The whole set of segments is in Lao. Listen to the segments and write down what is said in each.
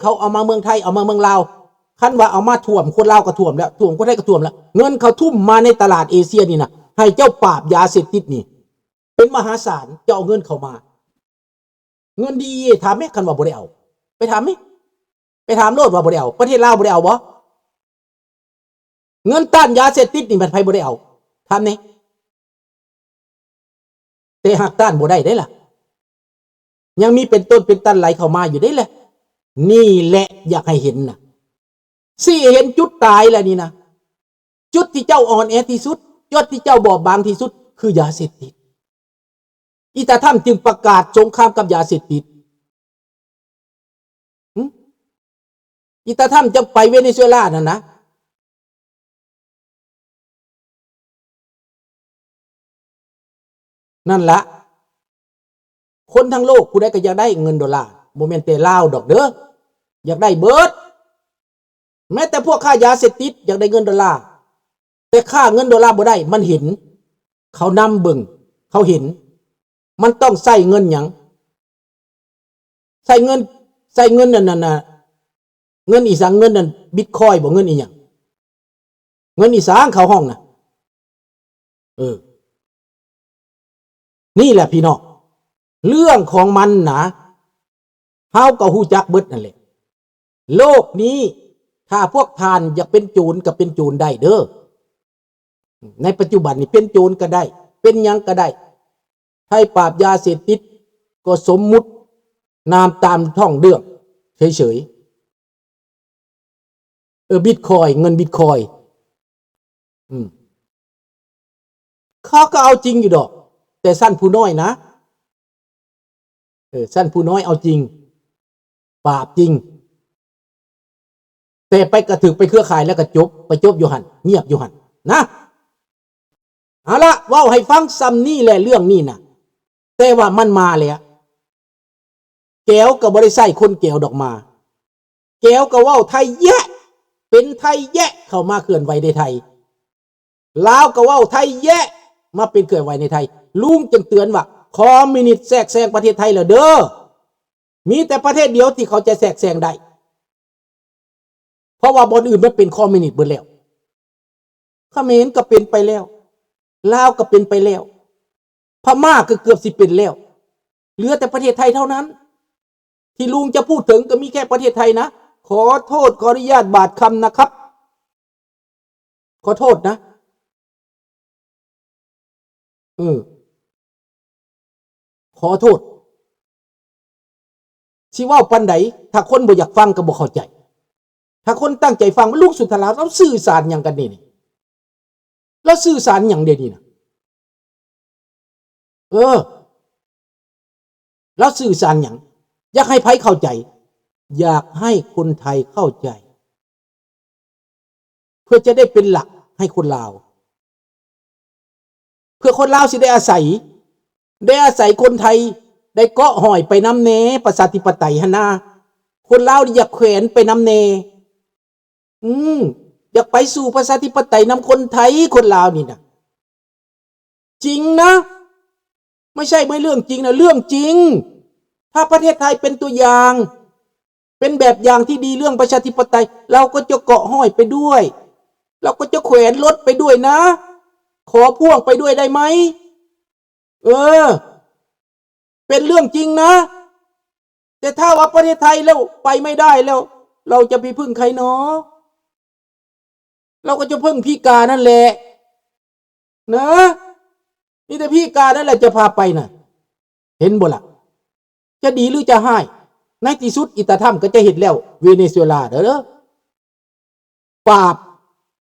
ເຂົາເອົາມາເມືອງໄທ ເອົາມາເມືອງລາວ. ຄັນວ່າເອົາມາຖ້ວມ ຄົນລາວກໍຖ້ວມແລ້ວ, ຖ້ວມຄົນໄທກໍຖ້ວມແລ້ວ. ເງິນເຂົາທຸ່ມມາໃນຕະຫຼາດເອເຊຍນີ້ນະ ໃຫ້ເຈົ້າປາບຢາເສບຕິດນີ້ ເປັນມະຫາສານ, ເຈົ້າເອົາເງິນເຂົາມາ. ເງິນດີເອ ຖາມແມ້ ຄັນວ່າບໍ່ໄດ້ເອົາ ໄປຖາມແມ້ ໄປຖາມໂລດວ່າບໍ່ໄດ້ເອົາ. ປະເທດລາວບໍ່ໄດ້ເອົາບໍ່? ເງິນຕ້ານຢາເສບຕິດນີ້ ບັດໃຜບໍ່ໄດ້ເອົາ? ຖາມແນ່. ແຕ່ຫາກຕ້ານບໍ່ໄດ້ເດ້ລະ, ຍັງມີເປັນຕົ້ນເປັນຕັນໄຫຼເຂົ້າມາຢູ່ເດ້ລະ. ນີ້ແຫຼະຢາກໃຫ້ເຫັນນະ, ຊີ້ໃຫ້ເຫັນຈຸດຕາຍແລ້ວນີ້ນະ. ຈຸດທີ່ເຈົ້າອ່ອນແອທີ່ສຸດ, ຈຸດທີ່ເຈົ້າບອບບາງທີ່ສຸດ ຄືຢາເສບຕິດ. ອີຕາທຳຈຶ່ງປະກາດສົງຄາມກັບຢາເສບຕິດ. ຫຶ? ອີຕາທຳຈະໄປເວເນຊູເອລານັ້ນນະ. ນັ້ນລະ, ຄົນທັງໂລກຜູ້ໃດກໍຢາກໄດ້ເງິນໂດລາ, ບໍ່ແມ່ນແຕ່ລາວດອກເດີ, ຢາກໄດ້ເບິດ. ແມ້ແຕ່ພວກຄ້າຢາເສບຕິດຢາກໄດ້ເງິນໂດລາ, ແຕ່ຄ້າເງິນໂດລາບໍ່ໄດ້, ມັນເຫັນ, ເຂົານຳເບິ່ງ, ເຂົາເຫັນ. ມັນຕ້ອງໃຊ້ເງິນຫຍັງ? ໃຊ້ເງິນ, ໃຊ້ເງິນອັນນັ້ນນະ, ເງິນອີຫຍັງ? ເງິນອັນບິດຄອຍບໍ? ເງິນອີຫຍັງ? ເງິນອີຫຍັງເຂົາຮ້ອງນະ? ເອີ ນີ້ແຫຼະພີ່ນ້ອງ, ເລື່ອງຂອງມັນນະ ເຮົາກໍຮູ້ຈັກເບິດນັ້ນແຫຼະ. ໂລກນີ້ ຖ້າພວກທ່ານຢາກເປັນໂຈນກໍເປັນໂຈນໄດ້ເດີ. ໃນປັດຈຸບັນນີ້ເປັນໂຈນກໍໄດ້, ເປັນຫຍັງກໍໄດ້. ໄທປາບຢາເສບຕິດກໍສົມມຸດນາມຕາມທ້ອງເລື່ອງເສີຍໆ. ເອີ ບິດຄອຍ, ເງິນບິດຄອຍ. ອືມ ເຂົາກໍເອົາຈິງຢູ່ດອກ, ແຕ່ຊັ້ນຜູ້ນ້ອຍນະ. ເອີ ຊັ້ນຜູ້ນ້ອຍເອົາຈິງ, ປາບຈິງ, ແຕ່ໄປກະຖືກໄປເຄືອຂ່າຍແລ້ວກໍຈົບ, ໄປຈົບຢູ່ຫັ້ນ, ງຽບຢູ່ຫັ້ນນະ. ເອົາລະ, ເວົ້າໃຫ້ຟັງສ່ຳນີ້ແຫຼະເລື່ອງນີ້ນະ, ແຕ່ວ່າມັນມາແລ້ວ. ແກວກໍບໍ່ໄດ້ໃຊ້ຄົນແກວດອກມາ, ແກວກໍເວົ້າໄທແຍະ, ເປັນໄທແຍະ ເຂົ້າມາເຄື່ອນໄຫວໃນໄທ. ລາວກໍເວົ້າໄທແຍະ ມາເປັນເຄື່ອນໄຫວໃນໄທ. ລຸງຈຶ່ງເຕືອນວ່າ ຄອມມິວນິດແຊກແຊງປະເທດໄທແລ້ວເດີ. ມີແຕ່ປະເທດດຽວທີ່ເຂົາຈະແຊກແຊງໄດ້, ເພາະວ່າບ່ອນອື່ນມັນເປັນຄອມມິວນິດເບິດແລ້ວ. ຂະເໝນກໍເປັນໄປແລ້ວ, ລາວກໍເປັນໄປແລ້ວ, ພະມ້າກໍເກືອບຊິເປັນແລ້ວ. ເຫຼືອແຕ່ປະເທດໄທເທົ່ານັ້ນ. ທີ່ລຸງຈະພູດເຖິງກໍມີແຄ່ປະເທດໄທນະ. ຂໍໂທດ, ຂໍອະນຸຍາດບາດຄຳນະຄັບ. ຂໍໂທດນະ. ເອີ ຂໍໂທດ. ຊິເວົ້າປານໃດ ຖ້າຄົນບໍ່ຢາກຟັງກໍບໍ່ເຂົ້າໃຈ. ຖ້າຄົນຕັ້ງໃຈຟັງ, ລຸງສຸນທະລາ ລາວສື່ສານຫຍັງກັນນີ້ນີ້? ລາວສື່ສານຫຍັງເດນີ້ນະ? ເອີ ລາວສື່ສານຫຍັງ? ຢາກໃຫ້ໃຜເຂົ້າໃຈ? ຢາກໃຫ້ຄົນໄທເຂົ້າໃຈ ເພື່ອຈະໄດ້ເປັນຫຼັກໃຫ້ຄົນລາວ, ເພື່ອຄົນລາວຊິໄດ້ອາໄສ, ໄດ້ອາໄສຄົນໄທ ໄດ້ເກາະຫ້ອຍໄປນຳແດ່ ປະຊາທິປະໄຕຫັ້ນນາ. ຄົນລາວນີ້ຢາກແຂວນໄປນຳແດ່. ອືມ ຢາກໄປສູ່ປະຊາທິປະໄຕນຳຄົນໄທ, ຄົນລາວນີ້ນະ. ຈິງນະ, ໄມ່ໃຊ່ ບໍ່ເລື່ອງຈິງນະ, ເລື່ອງຈິງ. ຖ້າປະເທດໄທເປັນຕົວຢ່າງ, ເປັນແບບຢ່າງທີ່ດີເລື່ອງປະຊາທິປະໄຕ, ລາວກໍຈະເກາະຫ້ອຍໄປດ້ວຍ, ລາວກໍຈະແຂວນລົດໄປດ້ວຍນະ, ຂໍພ່ວງໄປດ້ວຍໄດ້ໄໝ? ເອີ ເປັນເລື່ອງຈິງນະ. ແຕ່ຖ້າວ່າປະເທດໄທແລ້ວໄປໄມ່ໄດ້ແລ້ວ, ລາວຈະໄປເພິ່ງໃຜນໍ? ລາວກໍຈະເພິ່ງພີການັ້ນແຫຼະນະ, ມີແຕ່ພີການັ້ນແຫຼະຈະພາໄປນະ. ເຫັນບໍ່ລະ? ຈະດີຫຼືຈະຮ້າຍ? ໃນທີ່ສຸດອີຕາທຳກໍຈະເຮັດແລ້ວ ເວເນຊູເອລາເດີ. ປາບ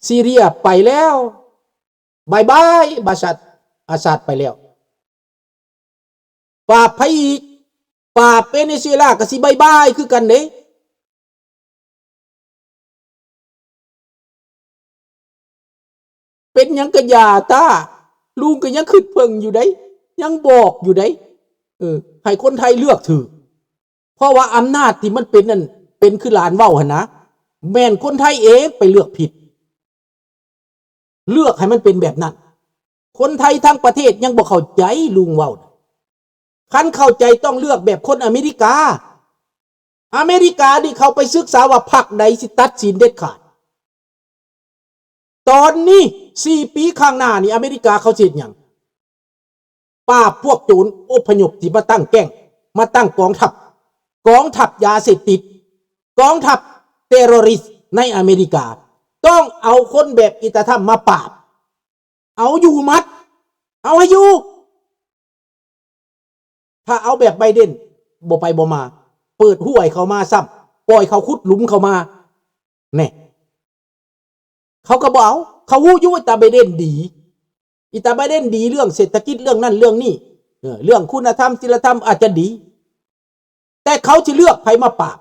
ຊີເຣຍໄປແລ້ວ, ບາຍບາຍ ບາຊາດ ອາຊາດໄປແລ້ວ. ປາບໃຜອີກ? ປາບເວເນຊູເອລາກໍຊິບາຍບາຍຄືກັນເດ້. ເປັນຫຍັງກະຢ່າຕ້າ, ລຸງກໍຍັງຄິດເບິ່ງຢູ່ໃດ, ຍັງບອກຢູ່ໃດ, ເອີ ໃຫ້ຄົນໄທເລືອກຖືກ. ເພາະວ່າອຳນາດທີ່ມັນເປັນນັ້ນ ເປັນຄືຫຼານເວົ້າຫັ້ນນະ, ແມ່ນຄົນໄທເອງໄປເລືອກຜິດ. ເລືອກໃຫ້ມັນເປັນແບບນັ້ນ. ຄົນໄທທັງປະເທດຍັງບໍ່ເຂົ້າໃຈລຸງເວົ້ານະ. ຄັນເຂົ້າໃຈຕ້ອງເລືອກແບບຄົນອາເມລິກາ. ອາເມລິການີ້ເຂົາໄປສຶກສາວ່າພັກໃດຊິຕັດສິນເດັດຂາດ. ຕອນນີ້ ສີ່ປີຂ້າງໜ້ານີ້ ອາເມລິກາເຂົາຊິເຮັດຫຍັງ? ປາບພວກໂຈນອົບພະຍົບທີ່ມາຕັ້ງແກ້ງ ມາຕັ້ງກອງທັບ ກອງທັບຢາເສບຕິດ ກອງທັບເຕໂຣຣິສໃນອາເມລິກາ ຕ້ອງເອົາຄົນແບບອີຕາທຳມາປາບ ເອົາຢູ່ໝັດ ເອົາໃຫ້ຢູ່. ຖ້າເອົາແບບໄບເດນ ບໍ່ໄປບໍ່ມາ ເປີດຫ້ວຍເຂົ້າມາຊ້ຳ ປ່ອຍເຂົາຂຸດຫຼຸມເຂົ້າມາ ແນ່ ເຂົາກໍບໍ່ເອົາ. ເຂົາຮູ້ຢູ່ວ່າອີຕາໄບເດນດີ ອີຕາໄບເດນດີເລື່ອງເສດຖະກິດ ເລື່ອງນັ້ນເລື່ອງນີ້ ເອີ ເລື່ອງຄຸນນະທຳ ສິນລະທຳອາດຈະດີ ແຕ່ເຂົາຊິເລືອກໃຜມາປາບ?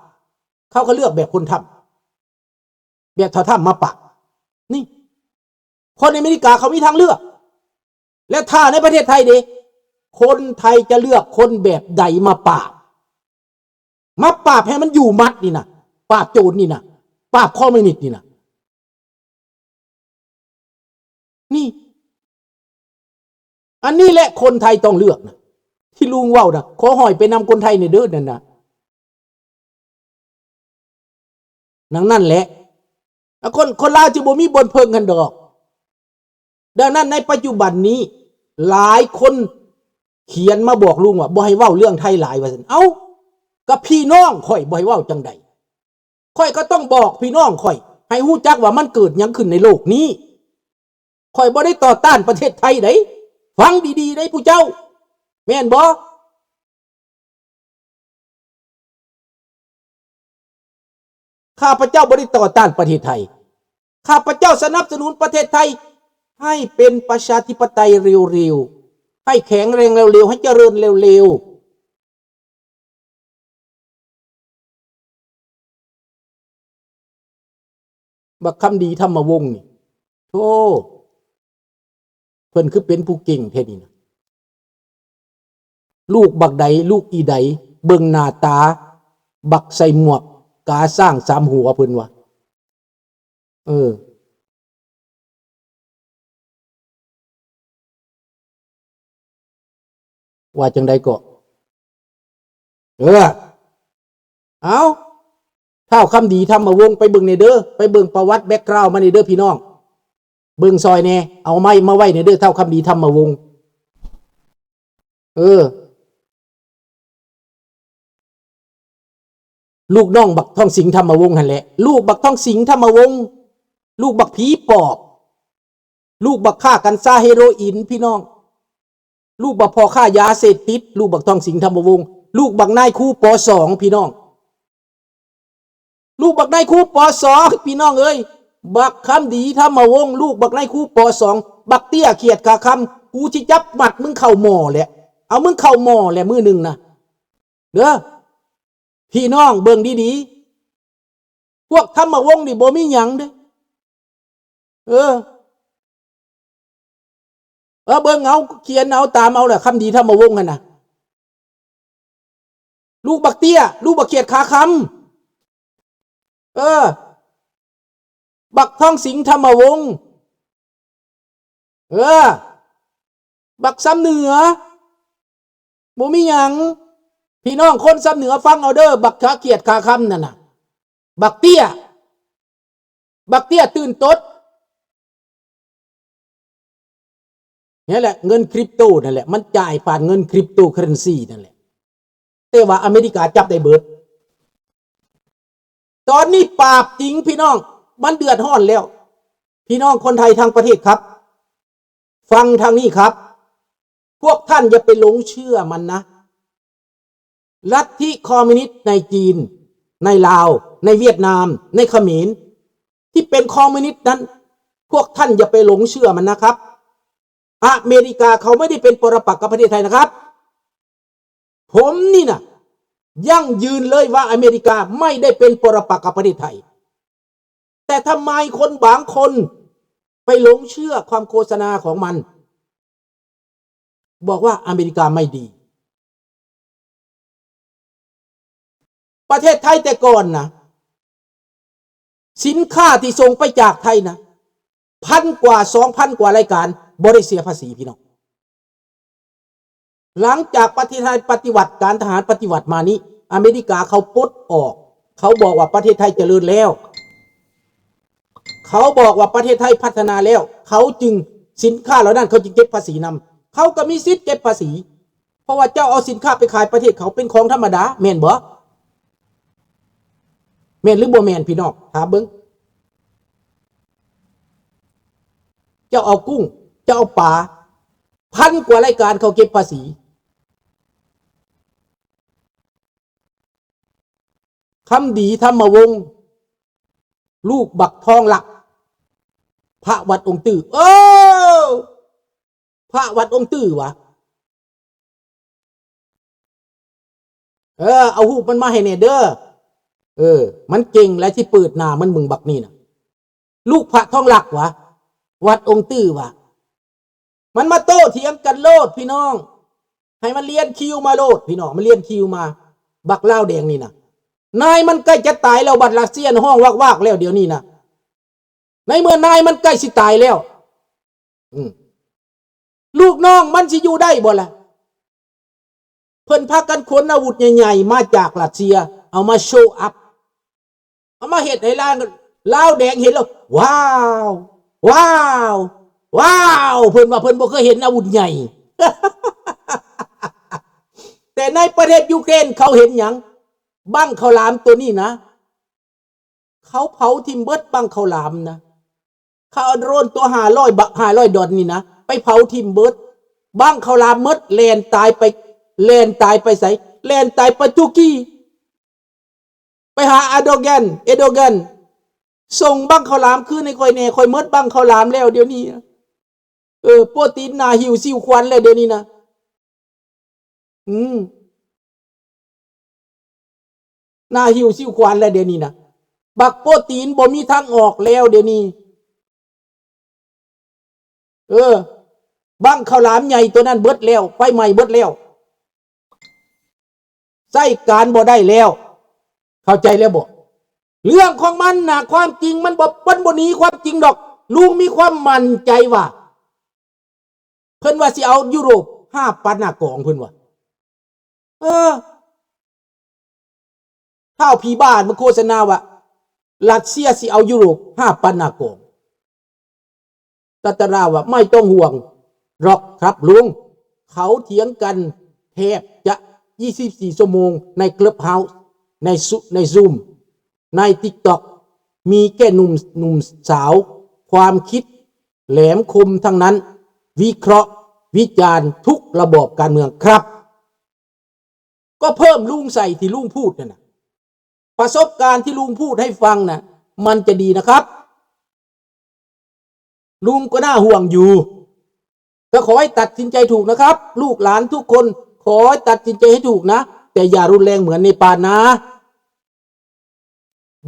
ເຂົາກໍເລືອກແບບຄົນທຳ ແບບເຖົ້າທຳມາປາບ. ນີ້ ຄົນອາເມລິກາເຂົາມີທາງເລືອກ. ແລະ ຖ້າໃນປະເທດໄທເດ ຄົນໄທຈະເລືອກຄົນແບບໃດມາປາບ? ມາປາບໃຫ້ມັນຢູ່ໝັດນີ້ນະ ປາບໂຈນນີ້ນະ ປາບຄອມມິວນິດນີ້ນະ. ນີ້ ອັນນີ້ແຫຼະຄົນໄທຕ້ອງເລືອກນະ ທີ່ລຸງເວົ້ານະ ຂໍຫ້ອຍໄປນຳຄົນໄທແດ່ເດີນັ້ນນະ. ດັ່ງນັ້ນແຫຼະ ອາ ຄົນ ຄົນລາວຈະບໍ່ມີບ່ອນເພິ່ງຫັ້ນດອກ. ດັ່ງນັ້ນໃນປັດຈຸບັນນີ້ ຫຼາຍຄົນຂຽນມາບອກລຸງວ່າ ບໍ່ໃຫ້ເວົ້າເລື່ອງໄທຫຼາຍວ່າຊັ້ນ. ເອົ້າ ກໍພີ່ນ້ອງຂ້ອຍບໍ່ໃຫ້ເວົ້າຈັ່ງໃດ? ຂ້ອຍກໍຕ້ອງບອກພີ່ນ້ອງຂ້ອຍໃຫ້ຮູ້ຈັກວ່າມັນເກີດຫຍັງຂຶ້ນໃນໂລກນີ້. ຂ້ອຍບໍ່ໄດ້ຕໍ່ຕ້ານປະເທດໄທໃດ໋. ຟັງດີໆໃດ໋ຜູ້ເຈົ້າ ແມ່ນບໍ່? ຂ້າພະເຈົ້າບໍ່ໄດ້ຕໍ່ຕ້ານປະເທດໄທ. ຂ້າພະເຈົ້າສະໜັບສະໜູນປະເທດໄທໃຫ້ເປັນປະຊາທິປະໄຕເລັວໆ, ໃຫ້ແຂງແຮງເລັວໆ, ໃຫ້ຈະເລີນເລັວໆ. ບັກຄຳດີ ທຳມະວົງນີ້ ໂທ້ ເພິ່ນຄືເປັນຜູ້ເກັ່ງແທ້ນີ້ນະ. ລູກບັກໃດ ລູກອີໃດ ເບິ່ງໜ້າຕາ ບັກໃສ່ໝວກກາຊ້າງສາມຫົວ ເພິ່ນວ່າ. ເອີ ວ່າຈັ່ງໃດເກາະ? ເອີ ເອົາ ທ້າວຄຳດີ ທຳມະວົງ ໄປເບິ່ງແດ່ເດີ ໄປເບິ່ງປະຫວັດ ແບັກກຣາວ ມາແດ່ເດີພີ່ນ້ອງ ເບິ່ງຊ່ອຍແດ່ ເອົາໄມ້ມາໄວ້ແດ່ເດີ ທ້າວຄຳດີ ທຳມະວົງ. ເອີ ລູກນ້ອງບັກທອງສິງ ທຳມະວົງ ຫັ້ນແຫຼະ ລູກບັກທອງສິງ ທຳມະວົງ ລູກບັກຜີປອບ ລູກບັກຄ້າກັນຊາເຮໂຣອິນ ພີ່ນ້ອງ ລູກບັກພໍ່ຄ້າຢາເສບຕິດ ລູກບັກທອງສິງ ທຳມະວົງ ລູກບັກນາຍຄູ ປໍສອງ ພີ່ນ້ອງ. ລູກບັກນາຍຄູ ປໍສອງ ພີ່ນ້ອງເອີຍ ບັກຄຳດີ ທຳມະວົງ ລູກບັກນາຍຄູ ປໍສອງ ບັກເຕ້ຍ ຂຽດຂາຄຳ ກູຊິຈັບມັດມຶງເຂົ້າໝໍ້ແຫຼະ ເອົາມຶງເຂົ້າໝໍ້ແຫຼະມື້ໜຶ່ງນະ ເດີ ພີ່ນ້ອງເບິ່ງດີໆ ພວກທຳມະວົງນີ້ບໍ່ມີຫຍັງເດ້. ເອີ ເອີ ເບິ່ງເອົາ ຂຽນເອົາ ຕາມເອົາແຫຼະ ຄຳດີ ທຳມະວົງ ຫັ້ນນະ ລູກບັກເຕ້ຍ ລູກບັກຂຽດຂາຄຳ ເອີ ບັກທອງສິງ ທຳມະວົງ ເອີ ບັກຊຳເໜືອ ບໍ່ມີຫຍັງ ພີ່ນ້ອງຄົນຊຳເໜືອຟັງເອົາເດີ ບັກຂາຂຽດຂາຄຳນັ້ນນະ ບັກເຕ້ຍ ບັກເຕ້ຍຕື່ນຕົດ. ນີ້ແຫຼະ ເງິນຄຣິບໂຕນັ້ນແຫຼະ ມັນຈ່າຍຜ່ານເງິນຄຣິບໂຕເຄີເຣນຊີນັ້ນແຫຼະ ແຕ່ວ່າອາເມລິກາຈັບໄດ້ເບິດ. ຕອນນີ້ປາບຈິງພີ່ນ້ອງ ມັນເດືອດຮ້ອນແລ້ວ. ພີ່ນ້ອງຄົນໄທທັງປະເທດຄັບ ຟັງທາງນີ້ຄັບ ພວກທ່ານຢ່າໄປຫຼົງເຊື່ອມັນນະ. ລັດທິຄອມມິວນິດໃນຈີນ ໃນລາວ ໃນຫວຽດນາມ ໃນຂະເໝນ ທີ່ເປັນຄອມມິວນິດນັ້ນ ພວກທ່ານຢ່າໄປຫຼົງເຊື່ອມັນນະຄັບ. ອາເມລິກາເຂົາໄມ່ໄດ້ເປັນປໍລະປັກກັບປະເທດໄທນະຄັບ. ຜົມນີ້ນະ ຢັ້ງຢືນເລີຍວ່າອາເມລິກາໄມ່ໄດ້ເປັນປໍລະປັກກັບປະເທດໄທ. ແຕ່ທຳໄມຄົນບາງຄົນໄປຫຼົງເຊື່ອຄວາມໂຄສະນາຂອງມັນ ບອກວ່າອາເມລິກາໄມ່ດີ. ປະເທດໄທແຕ່ກ່ອນນະ ສິນຄ້າທີ່ສົ່ງໄປຈາກໄທນະ ພັນກວ່າ ສອງພັນກວ່າລາຍການ ບໍ່ໄດ້ເສຍພາສີພີ່ນ້ອງ. ຫຼັງຈາກປະເທດໄທປະຕິວັດ ການທະຫານປະຕິວັດມານີ້ ອາເມລິກາເຂົາປົດອອກ ເຂົາບອກວ່າປະເທດໄທຈະເລີນແລ້ວ ເຂົາບອກວ່າປະເທດໄທພັດທະນາແລ້ວ ເຂົາຈຶ່ງ ສິນຄ້າເຫຼົ່ານັ້ນເຂົາຈຶ່ງເກັບພາສີນຳ ເຂົາກໍມີສິດເກັບພາສີ ເພາະວ່າເຈົ້າເອົາສິນຄ້າໄປຂາຍປະເທດເຂົາເປັນຂອງທຳມະດາ ແມ່ນບໍ່? ແມ່ນຫຼືບໍ່ແມ່ນ ພີ່ນ້ອງ? ຖາມເບິ່ງ ເຈົ້າເອົາກຸ້ງ ເຈົ້າເອົາປາ ພັນກວ່າລາຍການເຂົາເກັບພາສີ. ຄຳດີທຳມະວົງ ລູກບັກທອງລັກ ພະວັດອົງຕື້ ເອີ ພະວັດອົງຕື້ຫວາ? ເອີ ເອົາຮູບມັນມາໃຫ້ແດ່ເດີ ເອີ ມັນເກັ່ງແຫຼະ ຊິເປີດໜ້າມັນເບິ່ງ ບັກນີ້ນະ ລູກພະທອງລັກຫວາ? ວັດອົງຕື້ຫວາ? ມັນມາໂຕ້ຖຽງກັນໂລດພີ່ນ້ອງ ໃຫ້ມັນລຽນຄິວມາໂລດພີ່ນ້ອງ ມັນລຽນຄິວມາ ບັກລາວແດງນີ້ນະ ນາຍມັນໃກ້ຈະຕາຍແລ້ວ ບັດຣັດເຊຍຮ້ອງວາກໆແລ້ວດຽວນີ້ນະ ໃນເມື່ອນາຍມັນໃກ້ຊິຕາຍແລ້ວ ອືມ ລູກນ້ອງມັນຊິຢູ່ໄດ້ບໍ່ລະ? ເພິ່ນພາກັນຂົນອາວຸດໃຫຍ່ໆມາຈາກຣັດເຊຍ ເອົາມາໂຊອັບ ເອົາມາເຮັດໃຫ້ລາວ ລາວແດງເຫັນແລ້ວ ວ້າວ ວ້າວ ວ້າວ ເພິ່ນວ່າເພິ່ນບໍ່ເຄີຍເຫັນອາວຸດໃຫຍ່ ແຕ່ໃນປະເທດຢູເຄຣນເຂົາເຫັນຫຍັງ? ບັ້ງເຂົ້າຫຼາມໂຕນີ້ນະ ເຂົາເຜົາຖິ້ມເບິດບັ້ງເຂົ້າຫຼາມນະ ເຂົາເອົາໂດຣນຕົວຫ້າຮ້ອຍບາດ ຫ້າຮ້ອຍດອນນີ້ນະ ໄປເຜົາຖິ້ມເບິດ ບັ້ງເຂົ້າຫຼາມໝົດ ແລ່ນຕາຍໄປ ແລ່ນຕາຍໄປໃສ? ແລ່ນຕາຍໄປຕຸກີ ໄປຫາເອໂດແກນ ເອໂດແກນ ສົ່ງບັ້ງເຂົ້າຫຼາມຄືນໃຫ້ຂ້ອຍແດ່ ຂ້ອຍໝົດບັ້ງເຂົ້າຫຼາມແລ້ວດຽວນີ້ ເອີ ໂປຕີນໜ້າຫິ້ວຊິວຂວັນແລ້ວດຽວນີ້ນະ ອືມ ໜ້າຫິ້ວຊິວຂວັນແລ້ວດຽວນີ້ນະ ບັກໂປຕີນບໍ່ມີທາງອອກແລ້ວດຽວນີ້ ເອີ ບັ້ງເຂົ້າຫຼາມໃຫຍ່ໂຕນັ້ນເບິດແລ້ວ ໄຟໄໝ້ເບິດແລ້ວ ໃຊ້ການບໍ່ໄດ້ແລ້ວ ເຂົ້າໃຈແລ້ວບໍ່? ເລື່ອງຂອງມັນນະ ຄວາມຈິງມັນບໍ່ ມັນບໍ່ໜີຄວາມຈິງດອກ ລຸງມີຄວາມໝັ້ນໃຈວ່າ ເພິ່ນວ່າຊິເອົາຢູໂຣບຫາບປານໜ້າກອງ ເພິ່ນວ່າ ເອີ ທ້າວຜີບ້າມາໂຄສະນາວ່າ ຣັດເຊຍຊິເອົາຢູໂຣບຫາບປານໜ້າກອງ ຕາຕະລາວ່າ ໄມ່ຕ້ອງຫ່ວງດອກຄັບລຸງ ເຂົາຖຽງກັນແທບຈະຊາວສີ່ຊົ່ວໂມງໃນ Clubhouse ໃນ Zo- ໃນ Zoom ໃນ TikTok ມີແຕ່ໜຸ່ມ ໜຸ່ມສາວ ຄວາມຄິດແຫຼມຄົມທັງນັ້ນ ວິເຄາະວິຈານທຸກລະບອບການເມືອງຄັບ. ກໍເພີ່ມລຸງໃສ່ທີ່ລຸງພູດນັ້ນນະ ປະສົບການທີ່ລຸງພູດໃຫ້ຟັງນະ ມັນຈະດີນະຄັບ. ລຸງກໍໜ້າຫ່ວງຢູ່ ກໍຂໍໃຫ້ຕັດສິນໃຈຖືກນະຄັບ ລູກຫຼານທຸກຄົນ ຂໍໃຫ້ຕັດສິນໃຈໃຫ້ຖືກນະ ແຕ່ຢ່າຮຸນແຮງເໝືອນເນປານນະ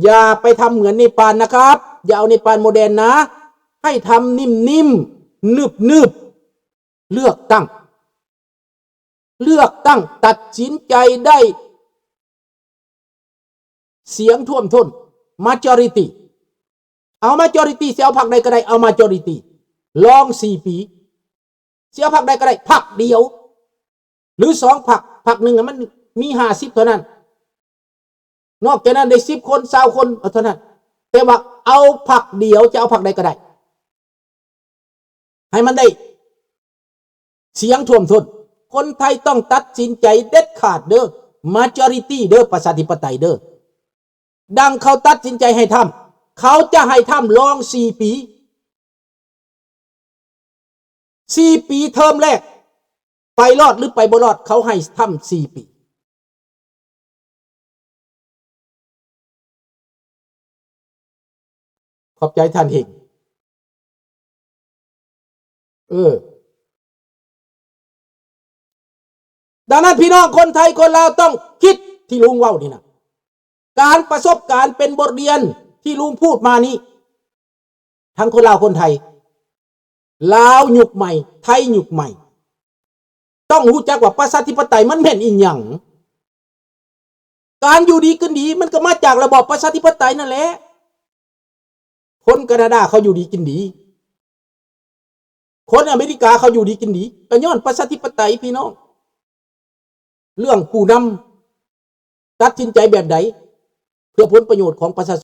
ຢ່າໄປທຳເໝືອນເນປານນະຄັບ ຢ່າເອົາເນປານໂມເດີນນະ ໃຫ້ທຳນິ່ມໆ ໜຶບໆ ເລືອກຕັ້ງ ເລືອກຕັ້ງ ຕັດສິນໃຈໄດ້ສຽງຖ້ວມທົ້ນ majority ເອົາ majority ຊິເອົາພັກໃດກໍໄດ້ ເອົາ majority ລອງສີ່ປີ ຊິເອົາພັກໃດກໍໄດ້ ພັກດຽວ ຫຼື ສອງພັກ ພັກໜຶ່ງໃຫ້ມັນມີຫ້າສິບເທົ່ານັ້ນ ນອກຈາກນັ້ນໄດ້ສິບຄົນ ຊາວຄົນເທົ່ານັ້ນ ແຕ່ວ່າເອົາພັກດຽວ ຈະເອົາພັກໃດກໍໄດ້ ໃຫ້ມັນໄດ້ສຽງຖ້ວມທົ້ນ ຄົນໄທຕ້ອງຕັດສິນໃຈເດັດຂາດເດີ້ majority ເດີ້ ປະຊາທິປະໄຕເດີ້ ດັ່ງເຂົາຕັດສິນໃຈໃຫ້ທຳ ເຂົາຈະໃຫ້ທຳລອງສີ່ປີ ສີ່ປີເທີມແລກ ໄປລອດ ຫຼື ໄປບໍ່ລອດ ເຂົາໃຫ້ທຳສີ່ປີ ຂອບໃຈທ່ານເຮງ ເອີ ດັ່ງນັ້ນ ພີ່ນ້ອງຄົນໄທຄົນລາວຕ້ອງຄິດທີ່ລຸງເວົ້ານີ້ນະ ການປະສົບການເປັນບົດຮຽນທີ່ລຸງພູດມານີ້ ທັງຄົນລາວຄົນໄທ ລາວຍຸກໃໝ່ ໄທຍຸກໃໝ່ ຕ້ອງຮູ້ຈັກວ່າປະຊາທິປະໄຕມັນແມ່ນອີ່ຫຍັງ ການຢູ່ດີກິນດີ ມັນກໍມາຈາກລະບອບປະຊາທິປະໄຕນັ້ນແຫຼະ ຄົນການາດາເຂົາຢູ່ດີກິນດີ ຄົນອາເມລິກາເຂົາຢູ່ດີກິນດີ ກໍຍ້ອນປະຊາທິປະໄຕພີ່ນ້ອງ ເລື່ອງຜູ້ນຳຕັດສິນໃຈແບບໃດ ເພື່ອຜົນປະໂຫຍດຂອງປະຊາ